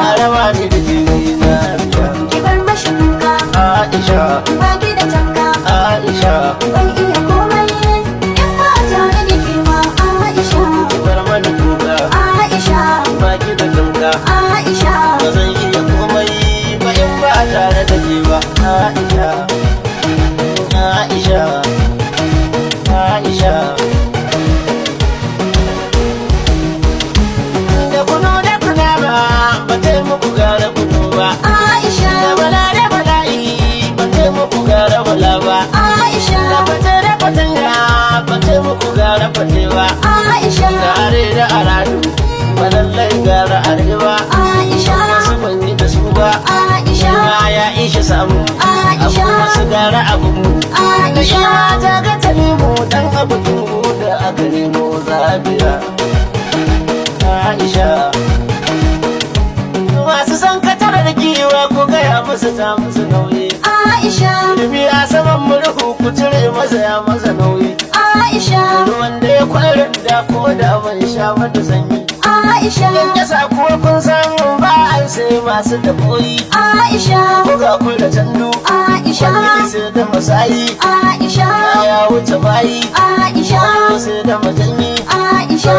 Raba ni da jini na. Ki bar mashi kuka. Aisha. Ba ki da tanka. Aisha. Ban iya komai in ba tare da ke ba, Aisha. Bar mani kuka. Aisha. Ba ki da tamka. Aisha. Ba zan iya komai ba in ba tare da ke ba, Aisha. Aisha, Aisha. Da kunu da kuna ba ba ta muku gara kunu ba. Aisha. Da bala da bala'i ba ta muku gara bala ba. Aisha. Da fate da fatanga ba ta muku gara fate ba. Aisha. Da are da aradu ba lallai gara arewa. Aisha. Wasu ban yi da su ba. Aisha. Ma ya ishe samu. Aisha. Abu wasu gara abu mu. Aisha. Ta ga ta nemo dan abu tungu da aka nemo zabiya. Aisha. Masu san ka tara da giwa ko gaya musu ta musu nauyi. Aisha. Ilimi a saman murhu ku cire masa ya masa nauyi. Aisha. Ruwan da ya kwarin da ko da ban sha mata sanyi. Aisha. Yan kasa kuwa kun san ba an sai masu daboyi. Aisha. Buga ku da tandu. Aisha. Wani sai da masayi. Aisha. Ya wuce bayi. Aisha. Sai da majanyi. Aisha.